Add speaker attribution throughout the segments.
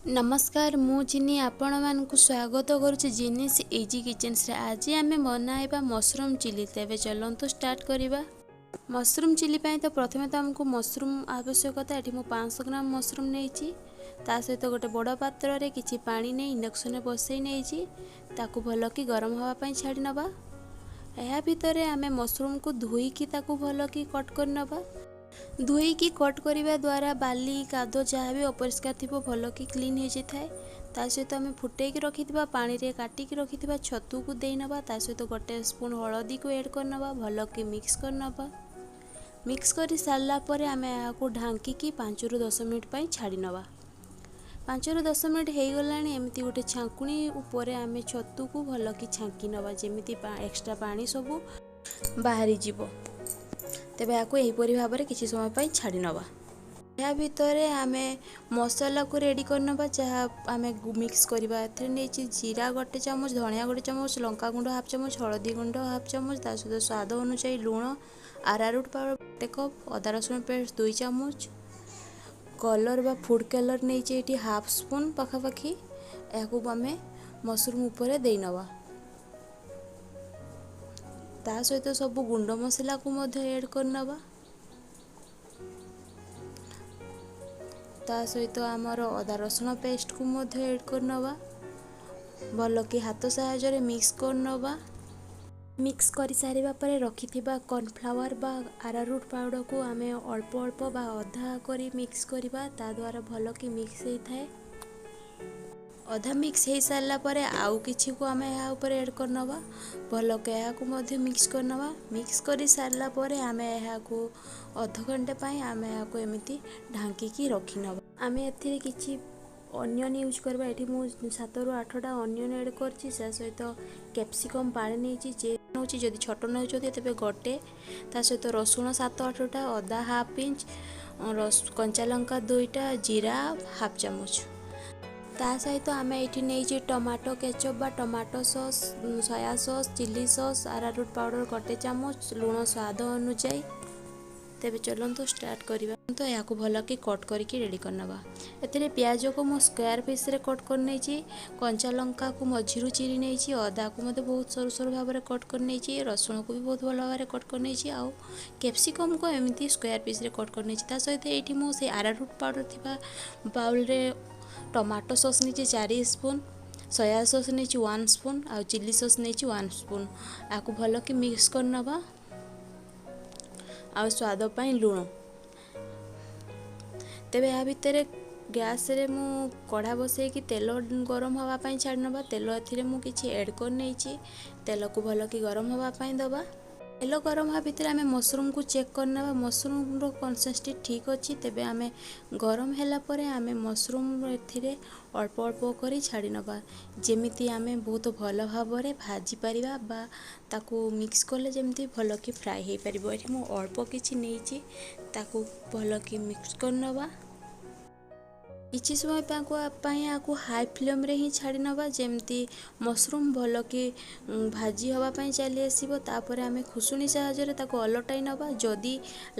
Speaker 1: ନମସ୍କାର, ମୁଁ ଜିନି ଆପଣମାନଙ୍କୁ ସ୍ୱାଗତ କରୁଛି ଜିନିସ୍ ଇଜି କିଚେନ୍ସରେ। ଆଜି ଆମେ ବନାଇବା ମସରୁମ୍ ଚିଲି। ତେବେ ଚାଲନ୍ତୁ ଷ୍ଟାର୍ଟ କରିବା। ମସରୁମ୍ ଚିଲି ପାଇଁ ତ ପ୍ରଥମେ ତ ଆମକୁ ମସରୁମ୍ ଆବଶ୍ୟକତା। ଏଠି ମୁଁ 500 ଗ୍ରାମ ମସରୁମ୍ ନେଇଛି। ତା ସହିତ ଗୋଟେ ବଡ଼ ପାତ୍ରରେ କିଛି ପାଣି ନେଇ ଇଣ୍ଡକ୍ସନରେ ବସେଇ ନେଇଛି। ତାକୁ ଭଲକି ଗରମ ହେବା ପାଇଁ ଛାଡ଼ି ନେବା। ଏହା ଭିତରେ ଆମେ ମସରୁମ୍କୁ ଧୋଇକି ତାକୁ ଭଲକି କଟ୍ କରିନେବା। ଧୋଇକି କଟ୍ କରିବା ଦ୍ୱାରା ବାଲି, କାଦୁଅ ଯାହା ବି ଅପରିଷ୍କାର ଥିବ, ଭଲକି କ୍ଲିନ୍ ହେଇଯାଇଥାଏ। ତା ସହିତ ଆମେ ଫୁଟେଇକି ରଖିଥିବା ପାଣିରେ କାଟିକି ରଖିଥିବା ଛତୁକୁ ଦେଇନେବା। ତା ସହିତ ଗୋଟେ ସ୍ପୁନ୍ ହଳଦୀକୁ ଏଡ଼୍ କରିନେବା, ଭଲକି ମିକ୍ସ କରିନେବା। ମିକ୍ସ କରି ସାରିଲା ପରେ ଆମେ ଏହାକୁ ଢାଙ୍କିକି 5ରୁ 10 ମିନିଟ୍ ପାଇଁ ଛାଡ଼ି ନେବା। 5ରୁ 10 ମିନିଟ୍ ହେଇଗଲାଣି। ଏମିତି ଗୋଟେ ଛାଙ୍କୁଣି ଉପରେ ଆମେ ଛତୁକୁ ଭଲକି ଛାଙ୍କି ନେବା, ଯେମିତି ଏକ୍ସଟ୍ରା ପାଣି ସବୁ ବାହାରିଯିବ। ତେବେ ଏହାକୁ ଏହିପରି ଭାବରେ କିଛି ସମୟ ପାଇଁ ଛାଡ଼ି ନେବା। ଏହା ଭିତରେ ଆମେ ମସଲାକୁ ରେଡ଼ି କରିନେବା, ଯାହା ଆମେ ମିକ୍ସ କରିବା। ଏଥିରେ ନେଇଛି ଜିରା ଗୋଟେ ଚାମଚ, ଧନିଆ ଗୋଟେ ଚାମଚ, ଲଙ୍କା ଗୁଣ୍ଡ ହାଫ୍ ଚାମଚ, ହଳଦୀ ଗୁଣ୍ଡ ହାଫ୍ ଚାମଚ, ତା ସହିତ ସ୍ୱାଦ ଅନୁଯାୟୀ ଲୁଣ, ଆରାରୁଟ୍ ପାଉଡ଼ର 1 କପ୍, ଅଦା ରସୁଣ ପେଷ୍ଟ 2 ଚାମଚ, କଲର୍ ବା ଫୁଡ଼୍ କଲର୍ ନେଇଛି ଏଇଠି ହାଫ୍ ସ୍ପୁନ୍ ପାଖାପାଖି। ଏହାକୁ ଆମେ ମସରୁମ୍ ଉପରେ ଦେଇନେବା। ତା ସହିତ ସବୁ ଗୁଣ୍ଡ ମସଲାକୁ ମଧ୍ୟ ଏଡ଼୍ କରିନେବା। ତା ସହିତ ଆମର ଅଦା ରସୁଣ ପେଷ୍ଟକୁ ମଧ୍ୟ ଏଡ଼୍ କରିନେବା। ଭଲକି ହାତ ସାହାଯ୍ୟରେ ମିକ୍ସ କରିନେବା। ମିକ୍ସ କରିସାରିବା ପରେ ରଖିଥିବା କର୍ଣ୍ଣଫ୍ଲାୱାର ବା ଆରାରୁଟ୍ ପାଉଡ଼ରକୁ ଆମେ ଅଳ୍ପ ଅଳ୍ପ ବା ଅଧା କରି ମିକ୍ସ କରିବା। ତା ଦ୍ୱାରା ଭଲକି ମିକ୍ସ ହେଇଥାଏ। ଅଧା ମିକ୍ସ ହେଇସାରିଲା ପରେ ଆଉ କିଛିକୁ ଆମେ ଏହା ଉପରେ ଏଡ଼୍ କରିନେବା। ଭଲକି ଏହାକୁ ମଧ୍ୟ ମିକ୍ସ କରିନେବା। ମିକ୍ସ କରିସାରିଲା ପରେ ଆମେ ଏହାକୁ ଅଧଘଣ୍ଟେ ପାଇଁ ଆମେ ଏହାକୁ ଏମିତି ଢାଙ୍କିକି ରଖିନେବା। ଆମେ ଏଥିରେ କିଛି ଅନିଅନ୍ ୟୁଜ୍ କରିବା। ଏଠି ମୁଁ 7ରୁ 8ଟା ଅନିଅନ୍ ଏଡ଼୍ କରିଛି। ତା ସହିତ କ୍ୟାପ୍ସିକମ୍ ପାଣି ନେଇଛି ଯେ ନେଉଛି, ଯଦି ଛୋଟ ନେଉଛନ୍ତି ତେବେ ଗୋଟେ। ତା ସହିତ ରସୁଣ 7 8ଟା, ଅଦା ହାଫ୍ ଇଞ୍ଚ, କଞ୍ଚା ଲଙ୍କା 2ଟା, ଜିରା ହାଫ୍ ଚାମଚ। ତା ସହିତ ଆମେ ଏଇଠି ନେଇଛି ଟମାଟୋ କେଚପ୍ ବା tomato sauce, soya sauce, chilli sauce, arrowroot powder 1 ଚାମଚ, ଲୁଣ ସ୍ୱାଦ ଅନୁଯାୟୀ। ତେବେ ଚଲନ୍ତୁ ଷ୍ଟାର୍ଟ କରିବା। ତ ଏହାକୁ ଭଲକି କଟ୍ କରିକି ରେଡ଼ି କରିନେବା। ଏଥିରେ ପିଆଜକୁ ମୁଁ ସ୍କୋୟାର ପିସ୍ରେ କଟ୍ କରିନେଇଛି, କଞ୍ଚା ଲଙ୍କାକୁ ମଝିରୁ ଚିରି ନେଇଛି, ଅଦାକୁ ମଧ୍ୟ ବହୁତ ସରୁ ସରୁ ଭାବରେ କଟ୍ କରିନେଇଛି, ରସୁଣକୁ ବି ବହୁତ ଭଲ ଭାବରେ କଟ୍ କରିନେଇଛି ଆଉ କ୍ୟାପ୍ସିକମ୍କୁ ଏମିତି ସ୍କୋୟାର ପିସ୍ରେ କଟ୍ କରିନେଇଛି। ତା ସହିତ ଏଇଠି ମୁଁ ସେଇ ଆରାରୁଟ୍ ପାଉଡ଼ର ଥିବା ବାଉଲ୍ରେ ଟମାଟୋ ସସ୍ ନେଇଛି 4 ସ୍ପୁନ୍, ସୋୟା ସସ୍ ନେଇଛି 1 ସ୍ପୁନ୍ ଆଉ ଚିଲି ସସ୍ ନେଇଛି 1 ସ୍ପୁନ୍। ଏହାକୁ ଭଲକି ମିକ୍ସ କରିନେବା ଆଉ ସ୍ୱାଦ ପାଇଁ ଲୁଣ। ତେବେ ଏହା ଭିତରେ ଗ୍ୟାସ୍ରେ ମୁଁ କଢ଼ା ବସେଇକି ତେଲ ଗରମ ହେବା ପାଇଁ ଛାଡ଼ି ନେବା। ତେଲ ଏଥିରେ ମୁଁ କିଛି ଏଡ଼୍ କରିନେଇଛି। ତେଲକୁ ଭଲକି ଗରମ ହେବା ପାଇଁ ଦେବା। ତେଲ ଗରମ ହେବା ଭିତରେ ଆମେ ମସରୁମ୍କୁ ଚେକ୍ କରିନେବା। ମସରୁମ୍ର କନସିଷ୍ଟେନ୍ସି ଠିକ୍ ଅଛି। ତେବେ ଆମେ ଗରମ ହେଲା ପରେ ଆମେ ମସରୁମ୍ ଏଥିରେ ଅଳ୍ପ ଅଳ୍ପ କରି ଛାଡ଼ି ନେବା, ଯେମିତି ଆମେ ବହୁତ ଭଲ ଭାବରେ ଭାଜିପାରିବା ବା ତାକୁ ମିକ୍ସ କଲେ ଯେମିତି ଭଲକି ଫ୍ରାଏ ହେଇପାରିବ। ଏଠି ମୁଁ ଅଳ୍ପ କିଛି ନେଇଛି, ତାକୁ ଭଲକି ମିକ୍ସ କରିନେବା। କିଛି ସମୟ ପାଇଁ ଏହାକୁ ହାଇ ଫ୍ଲେମ୍ରେ ହିଁ ଛାଡ଼ି ନେବା, ଯେମିତି ମସରୁମ୍ ଭଲକି ଭାଜି ହେବା ପାଇଁ ଚାଲି ଆସିବ। ତାପରେ ଆମେ ଖୁସୁଣି ସାହାଯ୍ୟରେ ତାକୁ ଓଲଟାଇ ନେବା। ଯଦି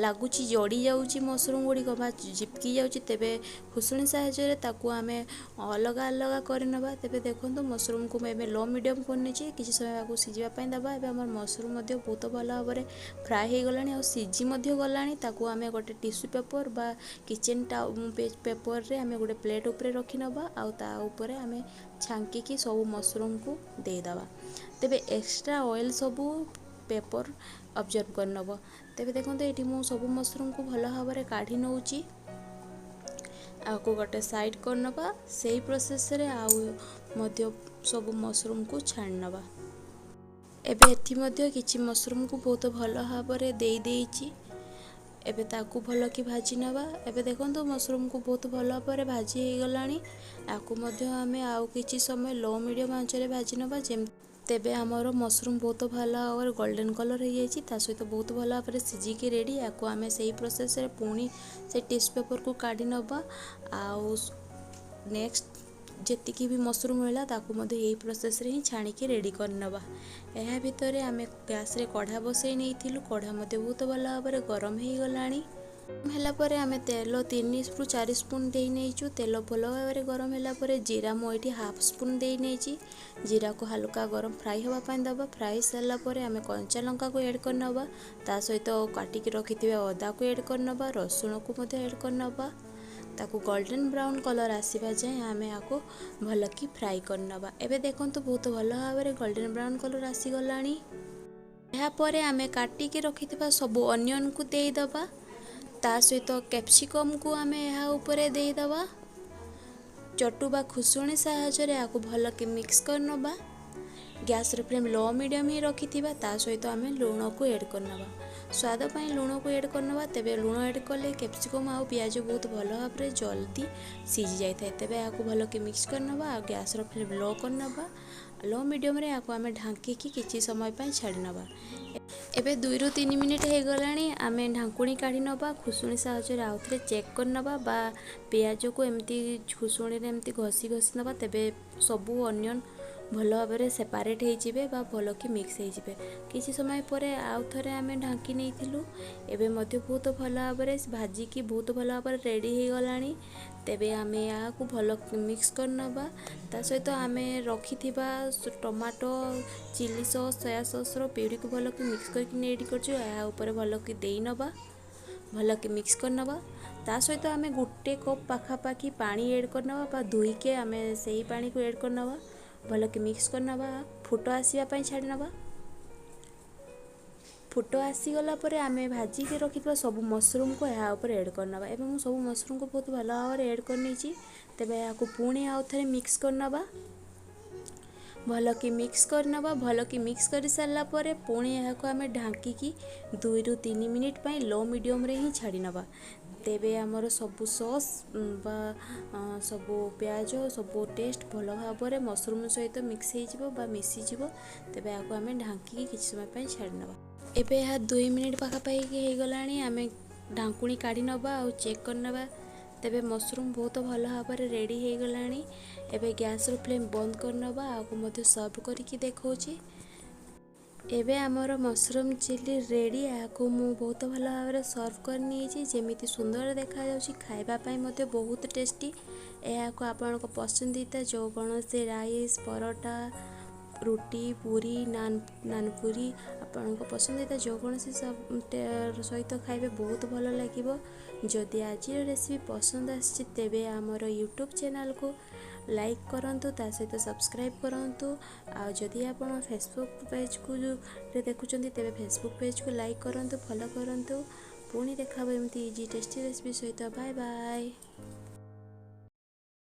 Speaker 1: ଲାଗୁଛି ଜଡ଼ି ଯାଉଛି ମସରୁମ୍ ଗୁଡ଼ିକ ବା ଚିପକି ଯାଉଛି, ତେବେ ଖୁସୁଣି ସାହାଯ୍ୟରେ ତାକୁ ଆମେ ଅଲଗା ଅଲଗା କରିନେବା। ତେବେ ଦେଖନ୍ତୁ, ମସରୁମ୍କୁ ମୁଁ ଏବେ ଲୋ ମିଡ଼ିୟମ୍ କରିନେଇଛି। କିଛି ସମୟ ଏହାକୁ ସିଝିବା ପାଇଁ ଦେବା। ଏବେ ଆମର ମସରୁମ୍ ମଧ୍ୟ ବହୁତ ଭଲ ଭାବରେ ଫ୍ରାଏ ହେଇଗଲାଣି ଆଉ ସିଝି ମଧ୍ୟ ଗଲାଣି। ତାକୁ ଆମେ ଗୋଟେ ଟିସୁ ପେପର୍ ବା କିଚେନ୍ ପେପର୍ରେ ଆମେ ଗୋଟେ ପ୍ଲେଟ୍ ଉପରେ ରଖିନେବା ଆଉ ତା ଉପରେ ଆମେ ଛାଙ୍କିକି ସବୁ ମସରୁମ୍କୁ ଦେଇଦେବା। ତେବେ ଏକ୍ସଟ୍ରା ଅଏଲ୍ ସବୁ ପେପର୍ ଅବଜର୍ଭ କରିନେବ। ତେବେ ଦେଖନ୍ତୁ, ଏଇଠି ମୁଁ ସବୁ ମସରୁମ୍କୁ ଭଲ ଭାବରେ କାଢ଼ି ନେଉଛି। ଆକୁ ଗୋଟେ ସାଇଡ଼୍ କରିନେବା। ସେଇ ପ୍ରୋସେସ୍ରେ ଆଉ ମଧ୍ୟ ସବୁ ମସରୁମ୍କୁ ଛାଣି ନେବା। ଏବେ ଏଠି ମଧ୍ୟ କିଛି ମସରୁମ୍କୁ ବହୁତ ଭଲ ଭାବରେ ଦେଇ ଦେଇଛି। ଏବେ ତାକୁ ଭଲକି ଭାଜି ନେବା। ଏବେ ଦେଖନ୍ତୁ, ମସରୁମ୍କୁ ବହୁତ ଭଲ ଭାବରେ ଭାଜି ହେଇଗଲାଣି। ଆକୁ ମଧ୍ୟ ଆମେ ଆଉ କିଛି ସମୟ ଲୋ ମିଡ଼ିୟମ୍ ଆଞ୍ଚରେ ଭାଜି ନେବା। ଯେମିତି ତେବେ ଆମର ମସରୁମ୍ ବହୁତ ଭଲ ଭାବରେ ଗୋଲ୍ଡେନ୍ କଲର୍ ହେଇଯାଇଛି, ତା ସହିତ ବହୁତ ଭଲ ଭାବରେ ସିଝିକି ରେଡ଼ି। ଆକୁ ଆମେ ସେଇ ପ୍ରୋସେସ୍ରେ ପୁଣି ସେ ଟିସୁ ପେପର୍କୁ କାଢ଼ି ନେବା ଆଉ ନେକ୍ସଟ ଯେତିକି ବି ମସରୁମ୍ ରହିଲା, ତାକୁ ମଧ୍ୟ ଏଇ ପ୍ରୋସେସ୍ରେ ହିଁ ଛାଣିକି ରେଡ଼ି କରିନେବା। ଏହା ଭିତରେ ଆମେ ଗ୍ୟାସ୍ରେ କଢ଼ା ବସେଇ ନେଇଥିଲୁ। କଢ଼ା ମଧ୍ୟ ବହୁତ ଭଲ ଭାବରେ ଗରମ ହେଇଗଲାଣି। ହେଲା ପରେ ଆମେ ତେଲ 3ରୁ 4 ସ୍ପୁନ୍ ଦେଇ ନେଇଛୁ। ତେଲ ଭଲ ଭାବରେ ଗରମ ହେଲା ପରେ ଜିରା ମୁଁ ଏଇଠି ହାଫ୍ ସ୍ପୁନ୍ ଦେଇ ନେଇଛି। ଜିରାକୁ ହାଲୁକା ଗରମ ଫ୍ରାଏ ହେବା ପାଇଁ ଦେବା। ଫ୍ରାଏ ସାରିଲା ପରେ ଆମେ କଞ୍ଚା ଲଙ୍କାକୁ ଏଡ଼୍ କରିନେବା। ତା ସହିତ କାଟିକି ରଖିଥିବା ଅଦାକୁ ଏଡ଼୍ କରିନେବା, ରସୁଣକୁ ମଧ୍ୟ ଏଡ଼୍ କରିନେବା। ତାକୁ ଗୋଲ୍ଡେନ୍ ବ୍ରାଉନ୍ କଲର୍ ଆସିବା ଯାଏଁ ଆମେ ଏହାକୁ ଭଲକି ଫ୍ରାଏ କରିନେବା। ଏବେ ଦେଖନ୍ତୁ, ବହୁତ ଭଲ ଭାବରେ ଗୋଲ୍ଡେନ୍ ବ୍ରାଉନ୍ କଲର୍ ଆସିଗଲାଣି। ଏହାପରେ ଆମେ କାଟିକି ରଖିଥିବା ସବୁ ଅନିଅନ୍କୁ ଦେଇଦେବା। ତା ସହିତ କ୍ୟାପ୍ସିକମ୍କୁ ଆମେ ଏହା ଉପରେ ଦେଇଦେବା। ଚଟୁ ବା ଖୁସୁଣି ସାହାଯ୍ୟରେ ଏହାକୁ ଭଲକି ମିକ୍ସ କରିନେବା। ଗ୍ୟାସ୍ର ଫ୍ଲେମ୍ ଲୋ ମିଡ଼ିୟମ୍ ହିଁ ରଖିଥିବା। ତା ସହିତ ଆମେ ଲୁଣକୁ ଏଡ଼୍ କରିନେବା। ସ୍ୱାଦ ପାଇଁ ଲୁଣକୁ ଏଡ଼୍ କରିନେବା। ତେବେ ଲୁଣ ଏଡ଼୍ କଲେ କ୍ୟାପ୍ସିକମ୍ ଆଉ ପିଆଜ ବହୁତ ଭଲ ଭାବରେ ଜଲ୍ଦି ସିଝି ଯାଇଥାଏ। ତେବେ ଏହାକୁ ଭଲକି ମିକ୍ସ କରିନେବା ଆଉ ଗ୍ୟାସ୍ର ଫ୍ଲେମ୍ ଲୋ କରିନେବା। ଲୋ ମିଡ଼ିୟମ୍ରେ ଏହାକୁ ଆମେ ଢାଙ୍କିକି କିଛି ସମୟ ପାଇଁ ଛାଡ଼ି ନେବା। ଏବେ 2ରୁ 3 ମିନିଟ୍ ହେଇଗଲାଣି। ଆମେ ଢାଙ୍କୁଣୀ କାଢ଼ି ନେବା, ଖୁସୁଣି ସାହାଯ୍ୟରେ ଆଉଥରେ ଚେକ୍ କରିନେବା ବା ପିଆଜକୁ ଏମିତି ଖୁସୁଣିରେ ଏମିତି ଘଷି ଘଷି ନେବା। ତେବେ ସବୁ ଅନିଅନ୍ ଭଲ ଭାବରେ ସେପାରେଟ୍ ହେଇଯିବେ ବା ଭଲକି ମିକ୍ସ ହେଇଯିବେ। କିଛି ସମୟ ପରେ ଆଉ ଥରେ ଆମେ ଢାଙ୍କି ନେଇଥିଲୁ। ଏବେ ମଧ୍ୟ ବହୁତ ଭଲ ଭାବରେ ଭାଜିକି ବହୁତ ଭଲ ଭାବରେ ରେଡ଼ି ହେଇଗଲାଣି। ତେବେ ଆମେ ଏହାକୁ ଭଲ ମିକ୍ସ କରିନେବା। ତା ସହିତ ଆମେ ରଖିଥିବା ଟମାଟୋ, ଚିଲି ସସ୍, ସୋୟା ସସ୍ର ପ୍ୟୁରିକୁ ଭଲକି ମିକ୍ସ କରିକି ରେଡ଼ି କରିଛୁ, ଏହା ଉପରେ ଭଲକି ଦେଇନେବା, ଭଲକି ମିକ୍ସ କରିନେବା। ତା ସହିତ ଆମେ 1 କପ୍ ପାଖାପାଖି ପାଣି ଏଡ଼୍ କରିନେବା ବା ଧୋଇକି ଆମେ ସେଇ ପାଣିକୁ ଏଡ଼୍ କରିନେବା। ଭଲକି ମିକ୍ସ କରିନେବା, ଫୁଟ ଆସିବା ପାଇଁ ଛାଡ଼ି ନେବା। ଫୁଟ ଆସିଗଲା ପରେ ଆମେ ଭାଜିକି ରଖିଥିବା ସବୁ ମସରୁମକୁ ଏହା ଉପରେ ଏଡ଼୍ କରିନେବା। ଏବଂ ମୁଁ ସବୁ ମସରୁମକୁ ବହୁତ ଭଲ ଭାବରେ ଏଡ଼୍ କରିନେଇଛି। ତେବେ ଏହାକୁ ପୁଣି ଆଉ ଥରେ ମିକ୍ସ କରିନେବା, ଭଲକି ମିକ୍ସ କରିନେବା। ଭଲକି ମିକ୍ସ କରିସାରିଲା ପରେ ପୁଣି ଏହାକୁ ଆମେ ଢାଙ୍କିକି 2ରୁ 3 ମିନିଟ୍ ପାଇଁ ଲୋ ମିଡ଼ିୟମ୍ରେ ହିଁ ଛାଡ଼ି ନେବା। ତେବେ ଆମର ସବୁ ସସ୍ ବା ସବୁ ପିଆଜ, ସବୁ ଟେଷ୍ଟ ଭଲ ଭାବରେ ମସରୁମ୍ ସହିତ ମିକ୍ସ ହେଇଯିବ ବା ମିଶିଯିବ। ତେବେ ଏହାକୁ ଆମେ ଢାଙ୍କିକି କିଛି ସମୟ ପାଇଁ ଛାଡ଼ି ନେବା। ଏବେ ଏହା 2 ମିନିଟ୍ ପାଖାପାଖି ହେଇଗଲାଣି। ଆମେ ଢାଙ୍କୁଣୀ କାଢ଼ି ନେବା ଆଉ ଚେକ୍ କରିନେବା। ତେବେ ମସରୁମ୍ ବହୁତ ଭଲ ଭାବରେ ରେଡ଼ି ହେଇଗଲାଣି। ଏବେ ଗ୍ୟାସ୍ର ଫ୍ଲେମ୍ ବନ୍ଦ କରିନେବା। ଆକୁ ମଧ୍ୟ ସର୍ଭ କରିକି ଦେଖାଉଛି। ଏବେ ଆମର ମସରୁମ୍ ଚିଲି ରେଡ଼ି। ଏହାକୁ ମୁଁ ବହୁତ ଭଲ ଭାବରେ ସର୍ଭ କରିନେଇଛି। ଯେମିତି ସୁନ୍ଦର ଦେଖାଯାଉଛି, ଖାଇବା ପାଇଁ ମଧ୍ୟ ବହୁତ ଟେଷ୍ଟି। ଏହାକୁ ଆପଣଙ୍କ ପସନ୍ଦିତା ଯେକୌଣସି ରାଇସ୍, ପରଟା, ରୁଟି, ପୁରୀ, ନାନ୍, ନାନ୍ ପୁରୀ, ଆପଣଙ୍କ ପସନ୍ଦିତା ଯେକୌଣସି ସହିତ ଖାଇବେ, ବହୁତ ଭଲ ଲାଗିବ। ଯଦି ଆଜିର ରେସିପି ପସନ୍ଦ ଆସିଛି, ତେବେ ଆମର ୟୁଟ୍ୟୁବ୍ ଚ୍ୟାନେଲ୍କୁ ଲାଇକ୍ କରନ୍ତୁ, ତା ସହିତ ସବସ୍କ୍ରାଇବ୍ କରନ୍ତୁ। ଆଉ ଯଦି ଆପଣ ଫେସବୁକ୍ ପେଜ୍କୁ ରେ ଦେଖୁଛନ୍ତି, ତେବେ ଫେସବୁକ୍ ପେଜ୍କୁ ଲାଇକ୍ କରନ୍ତୁ, ଫଲୋ କରନ୍ତୁ। ପୁଣି ଦେଖା ହେବ ଏମିତି ଇଜି ଟେଷ୍ଟି ରେସିପି ସହିତ। Bye bye.